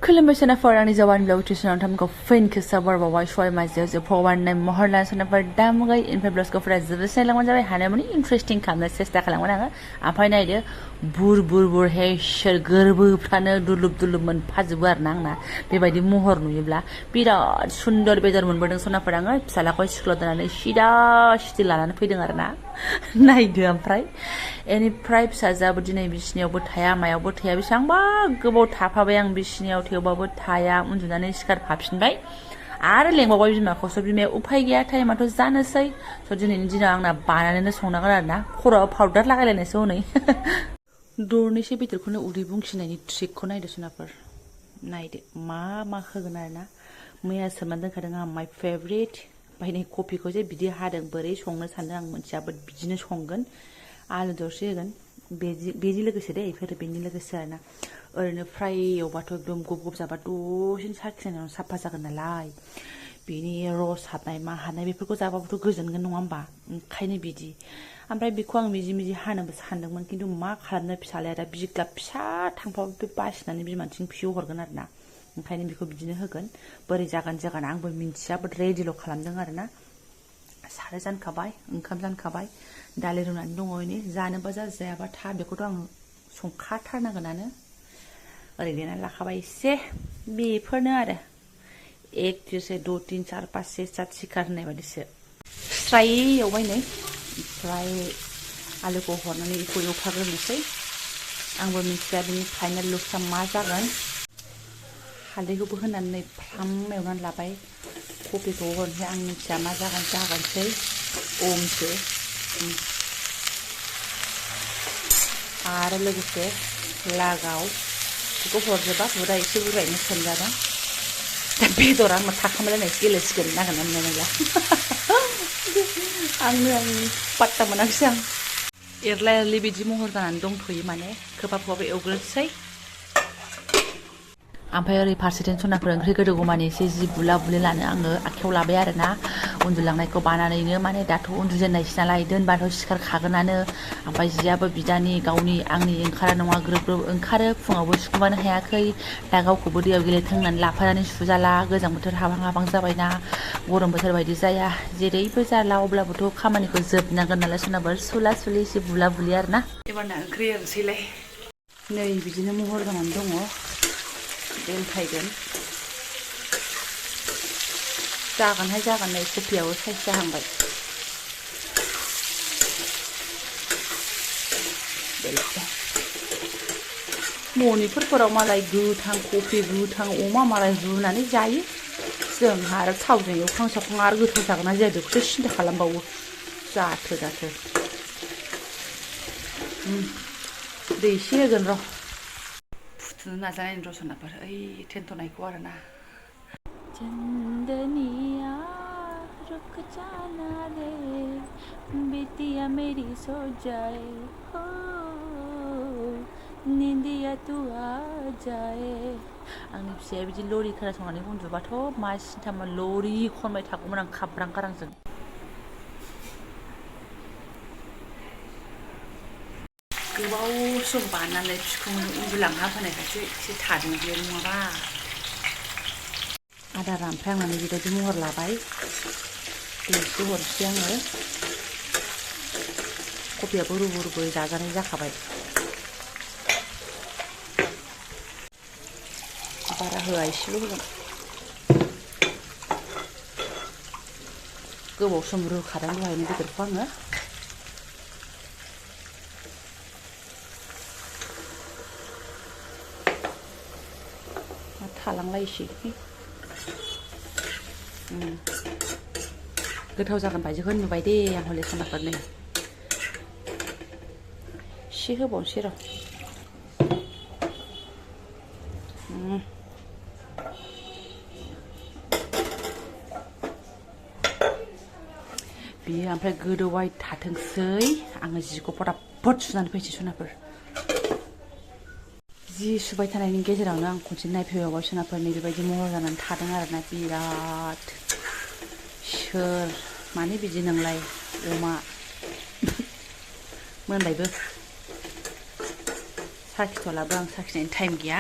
खुलुमबाय सोनाफोर आंनि जबानिव्लग टिउसनाव थामखौ फैनखौ साबारबावबाय सय माजियाव जो फगवान महरलान सोनाफोर दामगै इनफाय ब्लग्सखौफोरा जोबोद नायलांबानो जाबाय हानायमानि इन्टारेस्टिं खालामनो सेस्था खालामगोन आङो ओमफ्राय नायदो बुर बुर बुर हेसोर गोरबोफ्रानो दुलुब दुलुब मोनफाजोबो आरोना आंना बेबायदि महर नुयोब्ला बिराद सुन्दर बेदर मोनबोदों सोनाफोर आङो फिसालाखौ स्कुलाव दोननानै सिदा सिथि लानानै फैदों आरोना नायदो ओमफ्राय एनिफ्राय फिसाजोआबो दिनै बिसिनियावबो थाया मायावबो थाया बेसेबांबा गोबाव थाफाबाय आं बिसिनियाव थेवबाबो थाया उन्दुनानै सिखारफाफिनबाय आरो लेंबावबाय बिमाखौसो बिमाया उफाय गैया टाइमाथ' जानोसै स' दिनैनि दिनाव आंना बानानैनो संनांगोन आरोना खर'आव पाउडार लागायलायनायसो हनै दरनैसो बेदरखौनो उदै बुंसिनायनि ट्रिकखौ नायदो सोनाफोर नायदो मा मा होगोन आरोना मैया सोमनानै दोनखादों आं माय फेभरेट ओमफ्राय नै कफिखौ जे बिदि हादों बोरै संनो सानदों आं मोनथियाबो बिदिनो संगोन आलु दरसे होगोन बेजों लोगोसे दे बेनि लोगोसे आरोना ओरैनो फ्राय एवबाथ' एकदम गब गब जाबा दसेनो साखिनायाव साफा जागोन नालाय बेनि रस हाबनाय मा हाबनाय बेफोरखौ जाबाबोथ' गोजोनगोन नङा होमबा ओंखायनो बिदि ओमफ्राय बेखौ आं मिजि मिजि हानोबो सानदोंमोन खिन्थु मा खालामनो फिसालाया दा बिग्ला फिसा थांफाबो बे बासिनानै बिमाथिं फिउ हरगोन आरोना ओंखायनो बेखौ बिदिनो होगोन बोरै जागोन आंबो मिन्थिया बाट रेडिल' खालामदों आरोना साराय जानखाबाय ओंखाम जानखाबाय दालि रुनानै दङ नै जानोबा जायाबा था बेखौथ' आं संखाथारनांगोनानो ओरै देनानै लाखाबाय एसे बेफोरनो आरो एक जैसे दो तीन चार पाँच छः सात सिखार होननाय बायदिसो स्राय एवबाय नै ओमफ्राय आलुखौ हरनानै बेखौ एवफाग्रोनोसै आंबो मिन्थिया बिनि फाइनाल लुक्सआ मा जागोन हालदैखौबो होनानै फ्राम एवनानै लाबाय कफिखौ हरनोसै आं मिन्थिया मा जागोनसै अमसो आरो लोगोसे लागाव बेखौ हरजोबा बुरा एसे बुरजायैनो सोमजादों दा बेदरा आंना थाखांलायनायसो गेलेसिगोन नागिरना मोननाय नंला आं पात्ता मोनाखिसै आं एरला एरलि बिदि महर जानानै दंथ'यो माने खोबहाब एवग्रोसै ओमफ्राय ओरै फारसेथिं सनाफोर ओंख्रि गोदौगौमानि एसे जि बुला बुलि लानो आङो आखायाव लाबाय आरोना उन्दुलांनायखौ बानानैनो माने दाथ' उन्दुजेननायसो नालाय दोनबाथ' सिखारखागोनानो ओमफ्राय जियाबो बिदानि गावनि आंनि ओंखारा नङा ग्रोब ग्रोब ओंखारो फुङावबो सुखुमानो हायाखै दा गावखौबो दैयाव गेलेथों होननानै लाफानानै सुजाला गोजां बोथोर हाबां हाबां जाबायना गरम बोथोर बायदि जाया जेरैबो जाला अब्लाबोथ' खामानिखौ जोबनांगोन नालाय सोनाफोर सुला सुलि एसे बुला बुलि आरोना एबारना ओंख्रि एरनोसैलाय नै बिदिनो महर जानानै दङ बेलथायगोन जागोन नै कफियाबो साइज जाहांबाय मनिफोराव मालाय गोथां कफि गोथां अमा मालाय रुनानै जायो जोंहा आरो थावजों एवखां सावखां आरो गोथाव जागोन ना जाया बेखौसो सिन्था खालामबावो जाथो दै एसे होगोन र' फुथुनो नाजानायनि र' सोनाफोर ओइ थेन्थ'नायखौ आरोना चंदनिया रुक जाना रे बेटिया मेरी सो जाए हो निंदिया तू आ जाए आंनि फिसाया बिदि लरि खोनासंनानै उन्दुबाथ' मा सिन्थामोन लरि खनबाय थागौमोन आं खाब्रां गारांजों गोबाव सम बानानै बिखौनो उन्दुलांना होनायखायसो एसे थादों बे नङाबा आदार रानफ्रांनानै बेबायदि महर लाबाय दैखौ हरसै आङो कफियाबो रुबु रुबु जाजानाय जाखाबाय बारा होआ एसेल' होगोन गोबाव सम रुखादों दहायनो बेदरखौ आङो थालांलायसै गोथाव जागोन बायदिखौ नुबाय दे आं हले सोनाफोर नै एसे होबावनोसै र' बेयो ओमफ्राय गोदौबाय थाथोंसै आङो जिखौ फटाफट सुनानै फैनोसै सोनाफोर जि सुबाय थानायनि गेजेरावनो आं खनसे नायफैबावबाय सोनाफोरनि बेबायदि महर जानानै थादों आरोना बिराद सोर मानो बिदि नोंलाय अमा मोनबायबो साखिथ'लाबो आं साखिनायनि टाइम गैया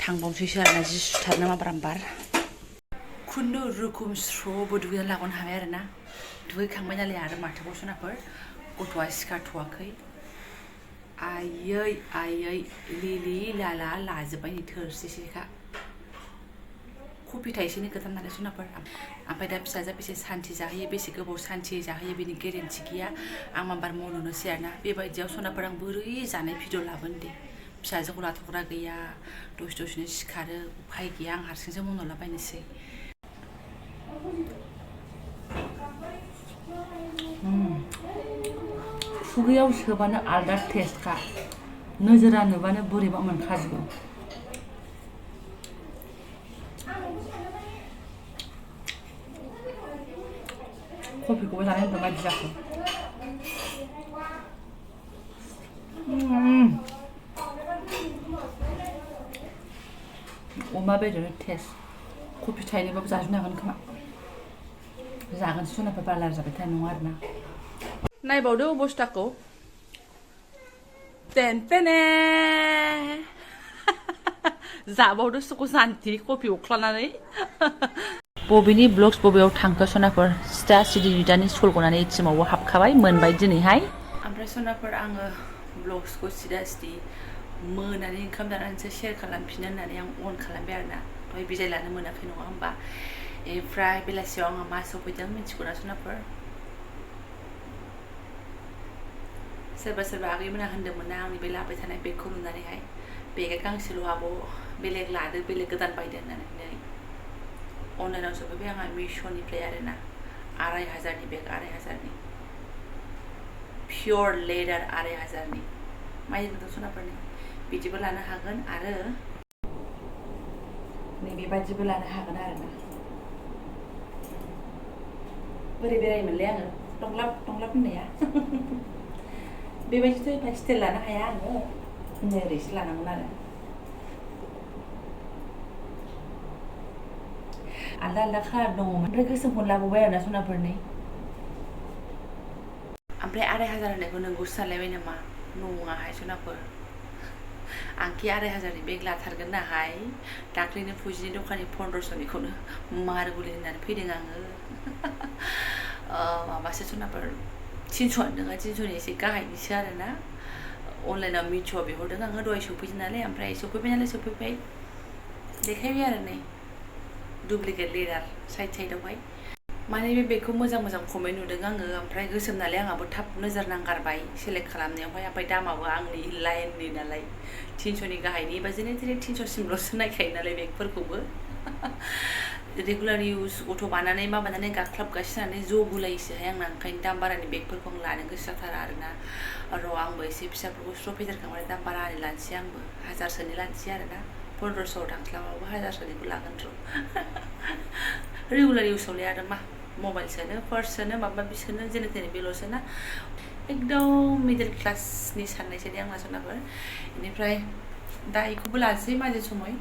थांबावनोसैसो आरोना जि सुथारनो माबार खुनु रोखोम स्र'बो दुगैना लागनो हाबाय आरोना दुगैखांबाय नालाय आरो माथो सनाफोर गथ'आ सिखारथ'वाखै आयै आयै लिलि लाला लाजोब्बाय नै थोरसिसेखा कफि थाइसेनि खोथा नालाय सनाफोर ओमफ्राय दा फिसाजोआ बेसे सान्थि जाहैयो बेसे गोबाव सान्थि जाहैयो बेनि गेरेन्थि गैया आं माबार मनोनोसै आरोना बेबायदियाव सनाफोर आं बोरै जानाय भिडिअ लाबोनो दे फिसाजोखौ लाथ'ग्रा गैया दसेनो सिखारो उफाय गैया आं हारसिंसो मन'लाबायनोसै खुगायाव सोबानो आलदा टेस्टखा नोजोरा नुबानो बोरैबा मोनखाजोबो कफिखौबो जानाय होनदों बायदि जाखो अमा बेदरनि टेस्ट कफि थाइनैबाबो जाजोबनो हागोन खोमा जागोनसो सनाफोर बालार जाबाय थानाय नङा आरोना नायबावदो अबस्थाखौ टेनटेने जाबावदो सुखु शान्ति कफि अख्लानानै बबेनि ब्लग्स बबेयाव थांखो सनाफोर सिथा सिदि दानि स्कुल गनानै टिमावबो हाबखाबाय मोनबाय दिनैहाय ओमफ्राय सनाफोर आङो ब्लग्सखौ सिदा सिदि मोनानि ओंखाम जानानैसो शेयार खालामफिनो होननानै आं अन खालामबाय आरोना दहाय बिदाय लानो मोनाखै नङा होमबा ओमफ्राय बेलासियाव आङो मा सफैदों मिथिगौना सनाफोर सोरबा आगैमोना होनदोंमोन ना आंनि बे लाबाय थानाय बेगखौ नुनानैहाय बेगा गांसेल' आब' बेलेग लादो बेलेग गोदान बायदो होननानै अनलाइनाव सफैबाय आंहा मिश'निफ्राय आरोना 2500नि बेग 2500नि पियर लेदार 2500नि माइजों सनाफोरनि बिदिबो लानो हागोन आरो नैबेबादिबो लानो हागोन आरोना बोरै बेरायोमोनलै आङो टंलाब होननाया बेबायदिथ' एफा स्टाइल लानो हाया आङो ओरैसो लानांगोन आरो आलदा खालार दङमोन ओमफ्राय गोसोमखौनो लाबोबाय आरोना सनाफोरनि ओमफ्राय 2500 होननायखौ नोंगौ सानलायबाय नामा नङाहाय सनाफोर आंखि 2500नि बेग लाथारगोन नाहाय दाख्लैनो फुजिनि दखाननि 1500निखौनो मारगुलि होननानै फैदों आङो माबासो सनाफोर 300 नङा 300नि एसे गाहायनिसो आरोना अनलाइनाव मिश'आव बिहरदों आङो दहाय सफैदों नालाय ओमफ्राय सफैबाय देखायबाय आरो नै डुप्लिकेट लेदार साइडआवहाय माने बे बेगखौ मोजां कमेन्ट नुदों आङो ओमफ्राय गोसोम नालाय आंहाबो थाब नोजोर नांगारबाय सेलेक्ट खालामनायावहाय ओमफ्राय दामाबो आंनि लाइननि नालाय 300नि गाहायनि बा जेने 300सिमल'सो नायखायो नालाय बेगफोरखौबो रेगुलार इउज गथ' बानानै माबानानै गाख्लाबगासिनो होननानै ज' गुलायोसोहाय आंना ओंखायनो दाम बारानि बेगफोरखौ आं लानो गोसो जाथारा आरोना र' आंबो एसे फिसाफोरखौ स्र' फेदेरखांबाय दाम बारानि लानोसै आंबो 1000सोनि लानोसै आरोना 1500 थांस्लाबाबो 1000सोनिखौ लागोन र' रेगुलार इउजआवलाय आरो मा मबाइल सोनो पार्स सोनो माबा माबि सोनो जेने थेने बेल'सोना एकदम मिडल क्लासनि साननायसो दे आंना सनाफोर बेनिफ्राय दा बेखौबो लानोसै माजे समय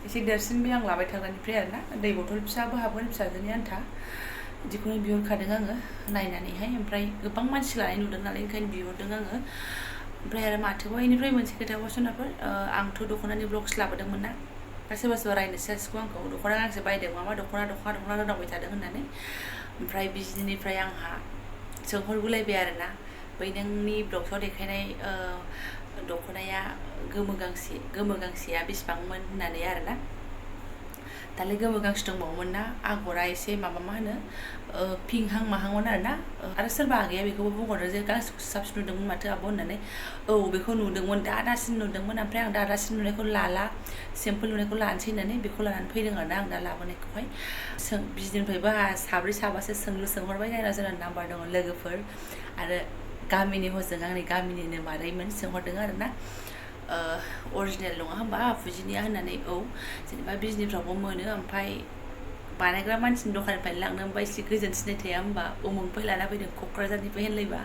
एसे देरसिन बे आं लाबाय थाग्रानिफ्राय आरोना दै बथल फिसाबो हाबगोन फिसाजोनि आन्था बिदिखौनो बिहरखादों आङो नायनानैहाय ओमफ्राय गोबां मानसि लानाय नुदों नालाय ओंखायनो बिहरदों आङो ओमफ्राय आरो माथोबाव बेनिफ्राय मोनसे खोथाखौ सनाफोर आंथ' दख'नानि ब्लग्स लाबोदोंमोन ना दा सोरबा रायनोसो जासिगौ आंखौ दख'ना गांसे बायदों मा दख'ना रोंदावबाय थादों होननानै ओमफ्राय बिदिनिफ्राय आंहा सोंहरगुलायबाय आरोना बै नोंनि ब्लग्सआव देखायनाय दख'नाया गोमो गांसेया बेसेबांमोन होननानै आरोना दालाय गोमो गांसे दंबावोमोन ना आगरा एसे माबा मा होनो पिंकहां माहांमोन आरोना आरो सोरबा आगैया बेखौबो बुंहरदों जे गांसेखौ साबसिन नुदोंमोन माथो आब' होननानै औ बेखौ नुदोंमोन दासिम नुदोंमोन ओमफ्राय आं दासिम नुनायखौ लाला सिम्पोल नुनायखौ लानोसै होननानै बेखौ लानानै फैदों आरोना आं दा लाबोनायखौहाय बिदिनिफ्रायबो आंहा 7-8सो सोंहरबाय जायना जोंना नाम्बार दङ लोगोफोर आरो गामिनि हजों आंनि गामिनिनो मादैमोन सोंहरदों आरोना अरिजिनेल नङा होमबा फुजिनिया होननानै औ जेनेबा बिजनिफ्रावबो मोनो ओमफ्राय बानायग्रा मानसिनि दखाननिफ्राय लांनो होनबा एसे गोजोनसिनाय थाया होमबा उमुखनिफ्राय लाना फैदों क'क्राझारनिफ्राय होनलायबा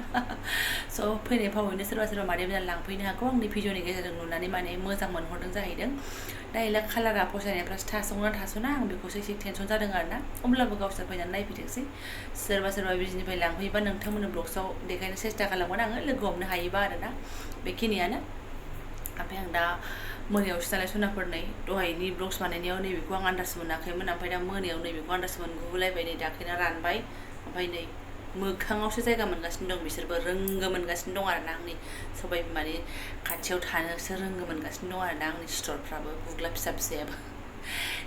स' फैनाय फावैनो सोरबा मादैमोना लांफैनो हागौ आंनि भिडिअनि गेजेरजों नुनानै माने मोजां मोनहरदों जाहैदों दा एला कालारा फसायनायफ्रासो थास'ना थास'ना आं बेखौसो एसे टेनसन जादों आरोना अब्लाबो गावसोर फैनानै नायफैथोंसै सोरबा बिजनिफ्राय लांफैयोबा नोंथांमोननि ब्लग्सआव देखायनो सेस्था खालामगोन आङो लोगो हमनो हायोबा आरोना बेखिनियानो ओमफ्राय आं दा मोनायावसो नालाय सनाफोर नै दहायनि ब्लग्स बानायनायाव नैबेखौ आं आन्दाज मोनाखैमोन ओमफ्राय दा मोनायाव नैबेखौ आन्दाज मोनगुलायबाय नै दाख्लैना रानबाय ओमफ्राय नै मोखाङावसो जायगा मोनगासिनो दं बिसोरबो रोंगो मोनगासिनो दं आरोना आंनि सबाय बिमानि खाथियाव थानोसो रोंगो मोनगासिनो दं आरोना आंनि सिथरफ्राबो गुग्ला फिसा फिसायाबो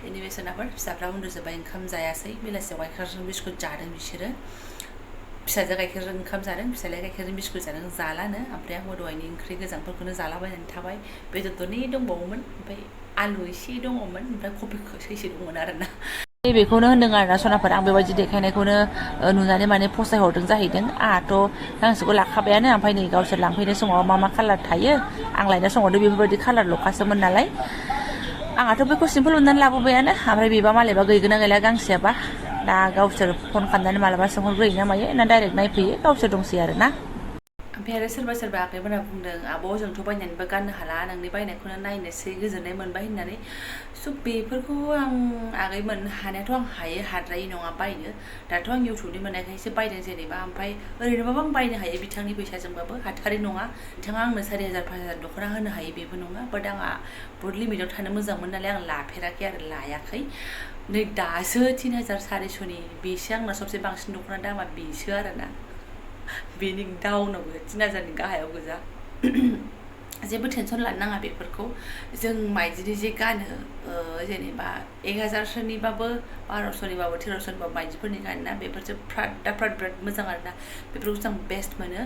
एनिवे सनाफोर फिसाफ्रा उन्दुजोब्बाय ओंखाम जायासै बेलासियाव गाइखेरजों बिस्कुट जादों बिसोरो फिसाजो गाइखेरजों ओंखाम जादों फिसालाया गाइखेरजों बिस्कुट जादों जालानो ओमफ्राय आंबो दहायनि ओंख्रि गोजांफोरखौनो जालाबायनानै थाबाय बेदर दरनै दंबावोमोन ओमफ्राय आलु एसे दङमोन ओमफ्राय कबि सैसे दंमोन आरोना बेखौनो होनदों आरोना सनाफोर आं बेबायदि देखायनायखौनो नुनानै माने फसायहरदों जाहैदों आंहाथ' गांसेखौ लाखाबायानो ओमफ्राय नै गावसोर लांफैनाय समाव मा कालार थायो आं लायनाय समावथ' बेफोरबायदि कालारल'खासोमोन नालाय आंहाथ' बेखौ सिम्पोल मोननानै लाबोबायानो ओमफ्राय बेबा मालायबा गैगोना गैला गांसेयाबा दा गावसोर फन खालामनानै मालाबा सोंहरग्रोयो ना मायो ना डाइरेक्ट नायफैयो गावसोर दंसै आरोना ओमफ्राय आरो सोरबा आगैमोना बुंदों आब' जोंथ' बायनानैबो गाननो हाला नोंनि बायनायखौनो नायनोसै गोजोननाय मोनबाय होननानै स' बेफोरखौ आं आगैमोन हानायाथ' आं हायो हाद्रायै नङा बायनो दाथ' आं इउटुबनि मोननायखायसो बायदों जेनेबा ओमफ्राय ओरैनोबाबो आं बायनो हायो बिथांनि फैसाजोंबाबो हाथारि नङा बिथाङा आंनो 4000 5000 दख'ना होनो हायो बेबो नङा बाट आंहा बहुत लिमिटाव थानो मोजां मोन नालाय आं लाफेराखै आरो लायाखै नै दासो 3400नि बेसो आंना सबसे बांसिन दख'ना दामा बेसो आरोना बेनि डाउनावबो 3000नि गाहायाव गोजा जेबो टेनसन लानो नाङा बेफोरखौ जों माइदिनि जे गानो जेनेबा 1000सोनिबाबो 1200निबाबो 1300निबाबो माइदिफोरनि गानोना बेफोरसो फ्राद बिराद मोजां आरोना बेफोरखौ जों बेस्ट मोनो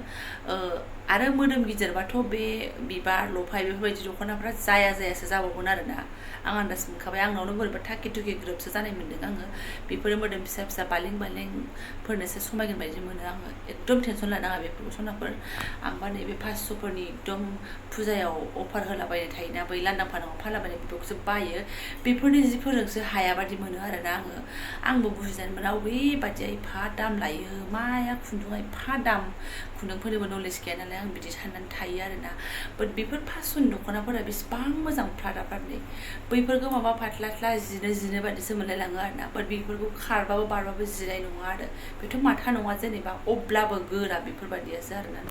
आरो मोदोम गिदिरबाथ' बे बिबार लफाय बेफोरबायदि दख'नाफ्रा जायासो जाबावगोन आरोना आं आन्दाज मोनखाबाय आंनावनो बोरैबा थाखि थुखि ग्रोबसो जानाय मोन्दों आङो बेफोरो मोदोम फिसा बालेंफोरनोसो समायगोन बायदि मोनो आङो एकदम टेनसन लानाङा बेफोरखौ सनाफोर आंबा नैबे 500फोरनि एकदम फुजायाव अफार होलाबायनाय थायोना बै लांदां फानाव फानलाबायनाय बेफोरखौसो बायो बेफोरनि जिफोरजोंसो हाया बादि मोनो आरोना आंबो बुजिनानै मोना अबेबादिया एफा दाम लायो माया खुन्दुङा एफा दाम खुन्दुंफोरनिबो नलेज गैया नालाय आं बिदि साननानै थायो आरोना बाट बेफोर 500नि दख'नाफोरा बेसेबां मोजां फ्रादनै बैफोरखौ माबा फाथ्ला जिनो बादिसो मोनलायलाङो आरोना बाट बेफोरखौ खारबाबो बारबाबो जिनाय नङा आरो बेथ' माथा नङा जेनेबा अब्लाबो गोरा बेफोरबादियासो आरोना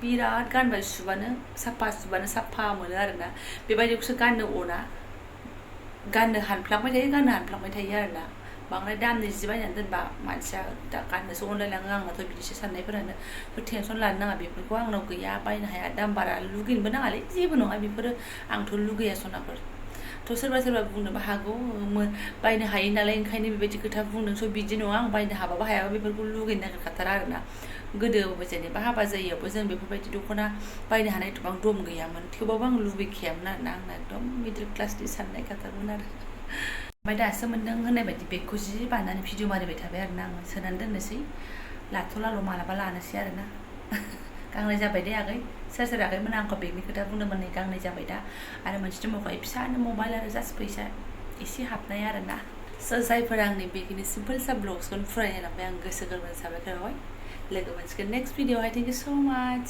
बिराद गानबाय सुबानो साफा मोनो आरोना बेबायदिखौसो गाननो अना गाननो हानफ्लांबाय थायो आरोना बांद्राय दामनि जि बायनानै दोनबा मानसिया दा गाननोसो अनलायलाङो आंनाथ' बिदिसो साननायफोरानो टेनसन लानो नाङा बेफोरखौ आंनाव गैया बायनो हाया दाम बारा लुगैनोबो नाङालै जेबो नङा बेफोरो आंथ' लुगैया सनाफोर थ' सोरबा बुंनोबो हागौ बायनो हायो नालाय ओंखायनो बेबायदि खोथा बुंदों स' बिदि नङा आं बायनो हाबाबो हायाबा बेफोरखौ लुगैनो नागिरखाथारा आरोना गोदोबो जेनेबा हाबा जायैयावबो जों बेफोरबायदि दख'ना बायनो हानाय एथबां दम गैयामोन थेवबाबो आं लुबैखायामोन आरोना आंना एकदम मिडल क्लासनि साननाय खाथारमोन आरो ओमफ्राय दासो मोनदों होननाय बायदि बेगखौ जि बानायनानै भिडिअ मारिबाय थाबाय आरोना आङो सोनानै दोननोसै लाथ'लाल' मालाबा लानोसै आरोना गांनै जाबाय दे आगै सोर आगैमोन आंखौ बेगनि खोथा बुंदोंमोन नै गांनै जाबाय दा आरो मोनसे दंबावबाय फिसानो मबाइल आरो जास्ट फैसा एसे हाबनाय आरोना स' जायफोरा आंनि बेगनि सिम्पोल सा ब्लग्सखौनो फरायनो लांबाय आं गोसो गोरबोनि साबायखर होबाय लोगो मोनसिगोन नेक्स्ट भिडिअ थेंक इउ स' माच